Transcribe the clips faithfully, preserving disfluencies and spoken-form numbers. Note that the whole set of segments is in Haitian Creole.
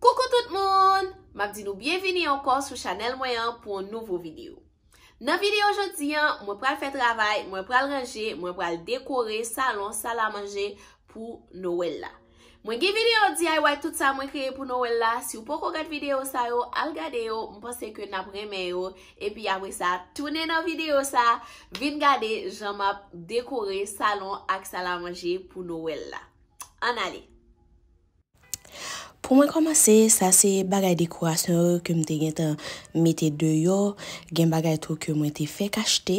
Koukou tout moun! M ap di nou byenvini ankò sou chanèl mwen an pou yon nouvo videyo. Nan videyo jodi a, mwen pral fè travay, mwen pral ranje, mwen pral dekore salon salamanje pou Nowèl la. Mwen gen videyo D I Y tout sa mwen kreye pou Nowèl la. Si w poko gad videyo sa yo, al gade yo. M panse ke n ap renmen yo. Epi apre sa, tounen nan videyo sa, vin gade jan m ap dekore salon ak salamanje pou Nowèl la. Ann ale! Pou mwen kòmanse, sa se bagay dekorasyon yo ke m te gentan mete deyò. Gen bagay tou ke mwen te fèk achte.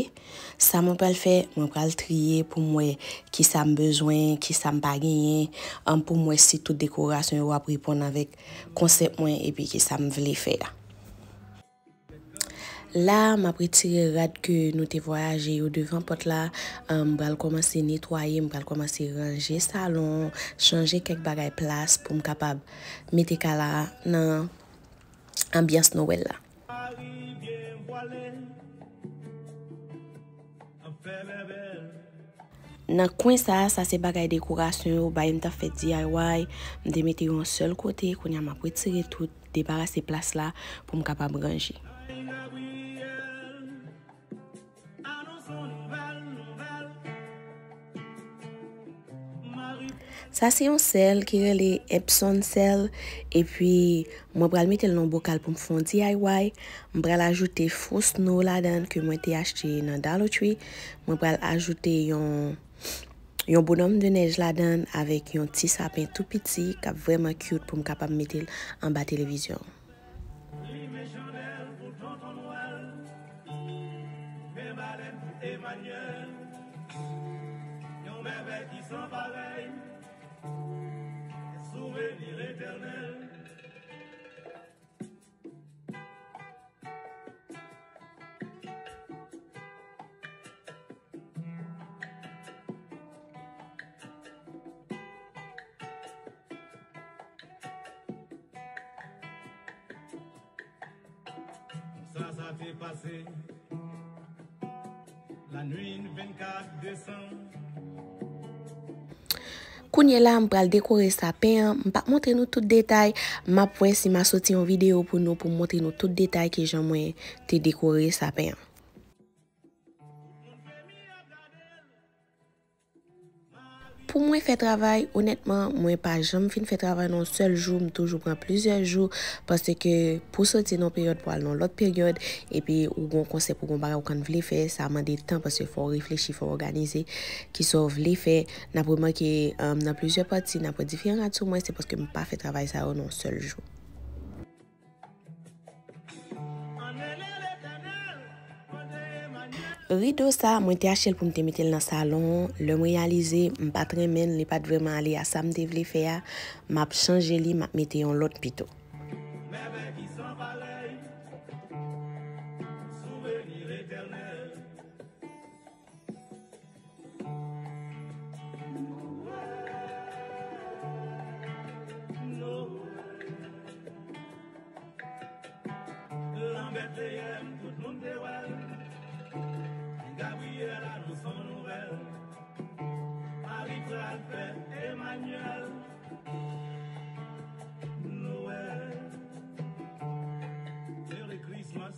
Sa mwen pral fè, mwen pral triye pou m wè kisa m bezwen, kisa m pa genyen, an, pou m wè si tout dekorasyon yo ap reponn avèk konsèp mwen epi kisa m vle fè a. La, m ap retire rad ke nou te vwayaje yo devan pòt la. Ahn, m pral kòmanse netwaye, m pral kòmanse ranje salon, chanje kèk bagay plas pou m kapab mete kay la nan anbyans Nowèl la. Nan kwen sa a, sa se bagay dekorasyon yo, bagay m t ap fè D I Y, m te mete yo yon sèl kote, kounye a m ap retire tout, debarase plas la pou m kapab ranje. Sa se yon sèl ki rele Epsom sèl, epi mwen pral mete l nan yon bokal pou m fè yon D I Y. M pral ajoute Faux Snow ladan l ke mwen te achte nan Dollar Tree. Mwen pral ajoute yon, yon bonòm de nèj ladan l avèk yon ti sapen tou piti k ap vrèman cute pou m kapab mete l anba televizyon. Limen chandèl pou tonton Nwèl. Men balèn pou Emanyèl. Yon mèvèy ki san parèy. Souveni etènèl. Sa, sa te pase lannuit vennkat desanm. Kounye la, m pral dekore sapen an. M p ap montre nou tout detay. M ap wè si m a soti yon videyo pou nou, pou m montre nou tout detay kijan mwen te dekore sapen an. Pou mwen fè travay, onètman, mwen pa janm fin fè travay nan yon sèl jou, m toujou pran plizyè jou, paske pou soti nan yon peryòd pou al nan yon lòt peryòd, epi ou gen yon konsèp, ou gen yon bagay ou konn vle fè, sa mande tan, paske fò w reflechi, fò w òganize, kisa w vle fè. N ap remake, um, nan plizyè pati, n ap wè diferan rad sou mwen, se paske m pa fè travay sa yo nan yon sèl jou. Rido sa, mwen te achte l pou m te mete l nan salon. Lè m reyalize, m pa t renmen l, li pa t vrèman ale a sa m te vle fè a. M ap chanje li, m ap mete yon lòt pito. Nan Betleyèm, tout moun te wè l. Gabriyèl anonse yon nouvèl. Mari pral fè Emanyèl Nowèl. Merry Christmas.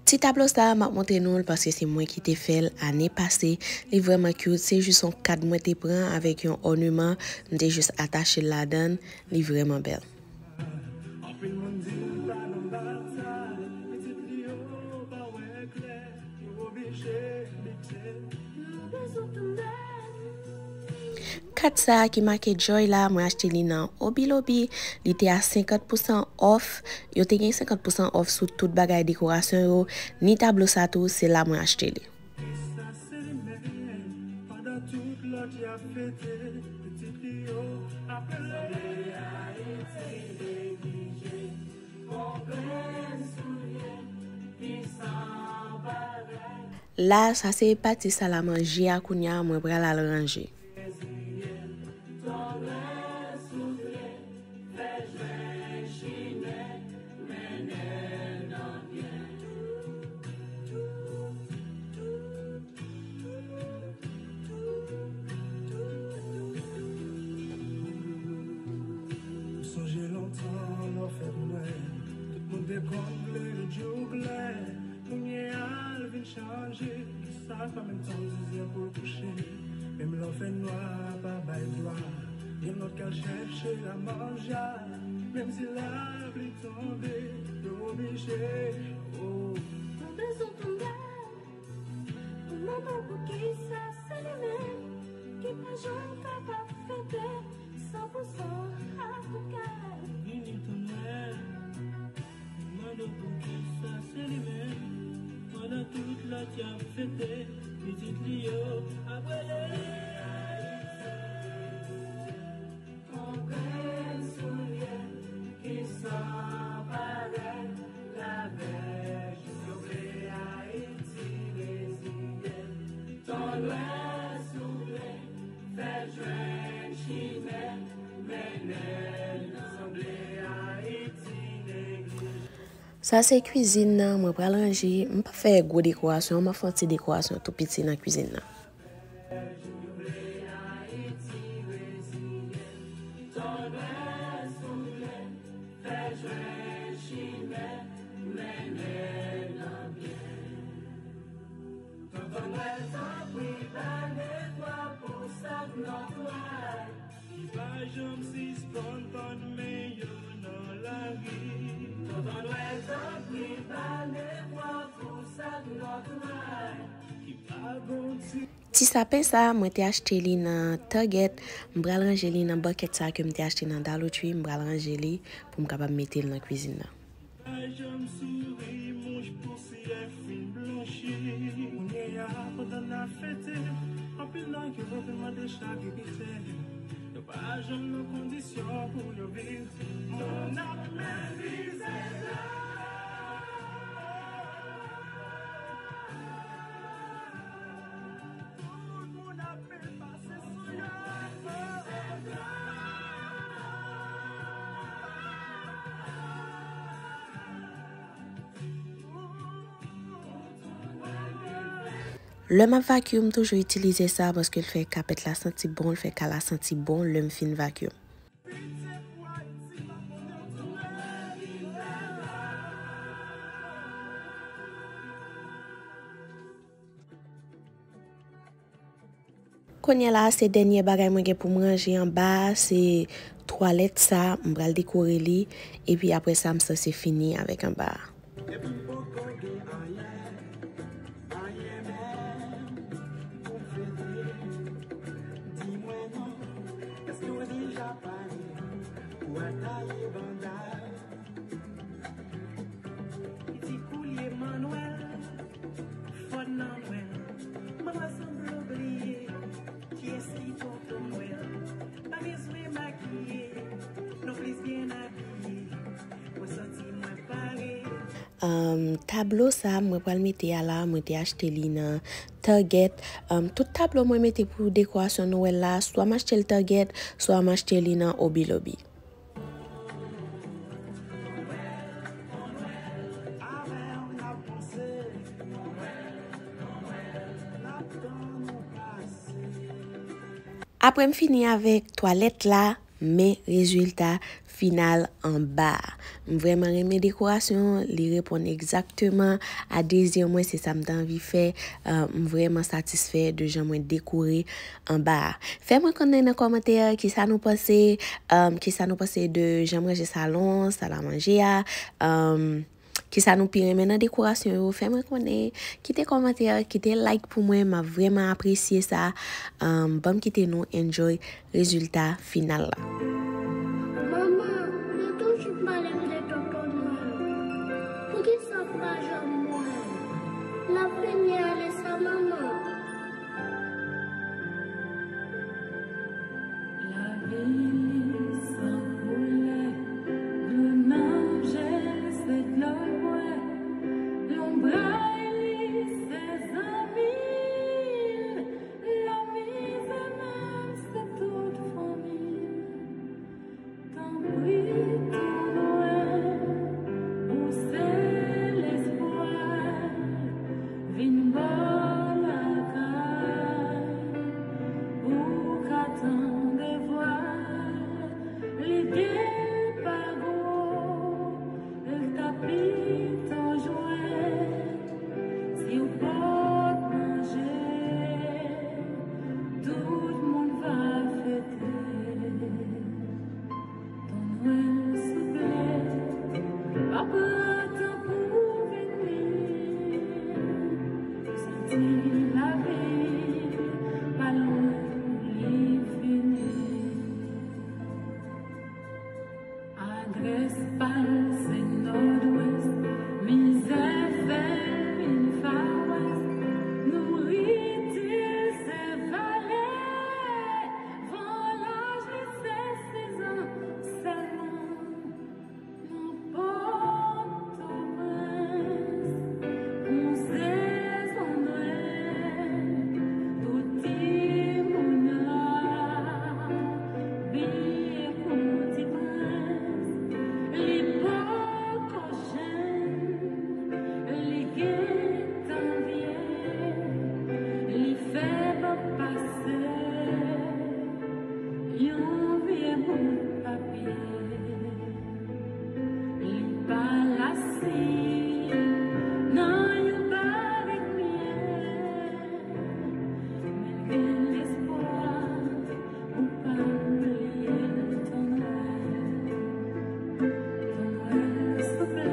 Ti tablo sa a, m ap montre nou l paske se mwen ki te fè l ane pase. Li vrèman cute. Se jis yon kad mwen te pran avèk yon òneman. M te jis atache l ladan l. Li vrèman bèl. Anpil moun di l pa nan bal sa, pitit li yo pa wè klè, yo oblije bite. Kad sa a ki make Joy la, mwen achte li nan Hobby Lobby. Li te a senkant pousan off. Yo te gen senkant pousan off sou tout bagay dekorasyon yo. Ni tablo sa tou, se la mwen achte li. La, sa se pati salamanje a kounye a, mwen pral al ranje. Chanje, sa pa menm tan dizè pou l kouche. Menm lè w fè nwa, pa bay dwa. Gen lòt k al chèche la manja. Menm si lapli tonbe, yo oblije. Oh. Mwen bezwen tande. Mwen mande w poukisa se li menm ki pa janm kapab fete san pou san ak tout kè. Vini tonè. Mwen mande w poukisa se li menm, pandan tout lòt y ap fete, pitit li yo ap rele Ayiti. Yon grenn soulye ki san parèy, lavèj yo vle Ayiti reziye. Ton nwè soufle, fè jwenn chimen, mennen n sanble Ayiti neglije. Sa se kwizin nan, mwen pral ranje, m pa fè gwo dekorasyon, m ap fè yon ti dekorasyon tou piti nan kwizin nan. Ki pa janm sispann tann men yo nan lari. Tonton Nwèl, tanpri, ba n evwa pou sa k nòt la. Ki pa gon ti Ti sapen sa, mwen te achte li nan Target. M pral ranje li nan bakèt sa ke m te achte nan Dollar Tree. M pral ranje li pou m kapab mete l nan kwizin nan. Pa janm souri, mouch pousyè fin blanchi. Kounye a, pandan n ap fete, anpil nan yo vin mande chak ebitè. Yo pa janm nan kondisyon pou yo viv. Moun ap menm vize la. Tout moun ap pase sou yo. Lè m ap vacuum, m toujou itilize sa paske l fè kapèt la santi bon, l fè kay la santi bon lè m fin vacuum. Kounye a la, se dènye bagay mwen gen pou m ranje anba a, se twalèt sa, m pral dekore li, epi apre sa, m sanse fini avèk anba a. Epi m poko gen anyen, anyen menm pou m fete. Di mwen non, èske w deja pare pou al taye banda? Li di koulye Manwèl, fò n nan Nwèl. Manwèl sanble w bliye kiyès ki tonton Nwèl. Pa bezwen makiye, non plis byen abiye. Mwen santi mwen pare. Um, tablo sa mwen pral mete a la, mwen te achte li nan Target. Um, tout tablo mwen mete pou dekorasyon Nwèl la, swa m achte l Target, swa m achte li nan Hobby Lobby. Apre m fini avèk twalèt la, men rezilta final anba a. M vrèman renmen dekorasyon, li reponn egzakteman a dezi mwen, se sa m te anvi fè. Uh, m vrèman satisfè de jan mwen dekore anba a. Fè mwen konnen nan kòmantè kisa nou panse, um, kisa nou panse de jan m ranje salon, sal a manje a, um, kisa nou pi renmen nan dekorasyon yo. Fè mwen konnen, kite kòmantè, kite like pou mwen, m ap vrèman apresye sa. Um, ban m kite nou enjoy rezilta final la. Manman, ou te toujou pale m de tonton Nwèl. Poukisa w pa janm wè l? L ap vini ale sa, manman. Lavi li san koulè, dlo nan je l se dlo l bwè, lonbray li se zanmi l, lamize menm se tout fanmi l. Tanpri, tonton Nwèl, ou se lespwa l, vin ba w lavi. Trespas se nòdwès, mizè fè l vin fawès, nouriti l se vale, vwayaj li se sizon sèlman. Nan Pòtoprens, pou sezon nwèl, tout timoun la abiye kon ti prens. Li poko jenn, li gentan vye, li fè bò pase yon vye bout papye. Li pa lasi nan yon barèt myèl, men l gen lespwa ou pa bliye l, Tonwèl. Tonwèl, souple,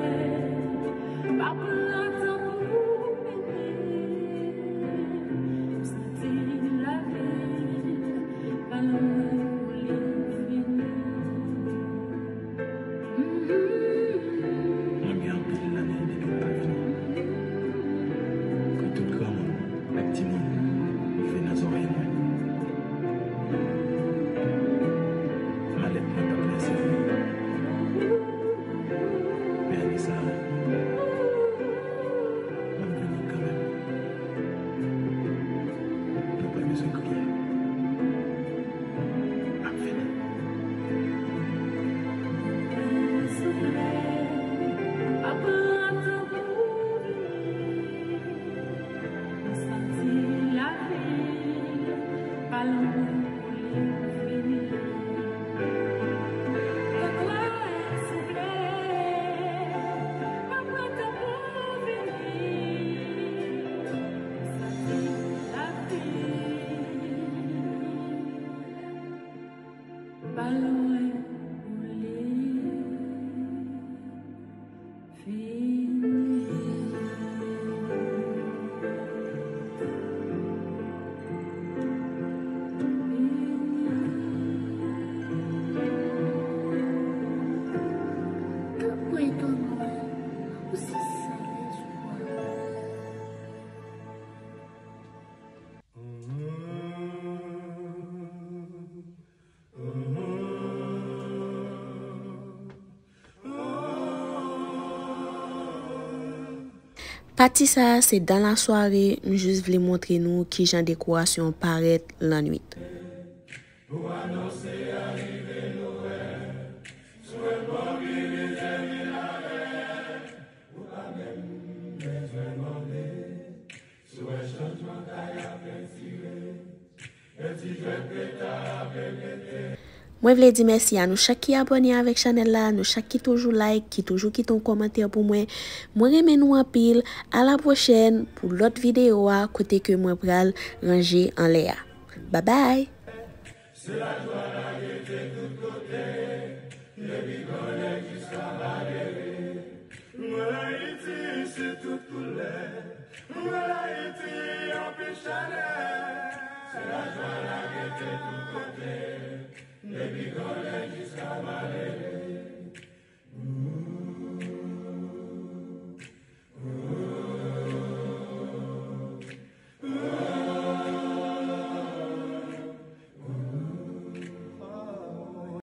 pa pran tan pou w vini. M santi lavi pa lwen pou li fini. Mwen gen anpil lannen depi m pa vini. Pou tout granmoun ak timoun rive nan zòrèy mwen. Malèt mwen p ap lèse mwen. Men ane sa a, m ap vini kanmenm. Nou pa bezwen kriye. M ap vini. Souple, pa pran tan pou w vini. M santi lavi pa lwen pou li fini. Tonwèl, souple, pa pran tan pou w vini. M santi lavi pa lwen pou li fini. Tanpri, Tonwèl, ou se sèl espwa. Pati sa a se dans la soirée, m jis vle montre nou kijan dekorasyon an parèt lannwit. Mwen vle di mèsi a nou chak ki abòne avèk chanèl la, nou chak ki toujou like, ki toujou kite yon kòmantè pou mwen. Mwen renmen nou anpil. A la pwochèn pou lòt videyo a, kote ke mwen pral ranje anlè a. Babay! Se lajwa lagete tout kote, depi grannèg jiska malere. M wè Ayiti sou tout koulè, m wè Ayiti anpil chalè. Se lajwa lagete tout kote, depi grannèg jiska malere.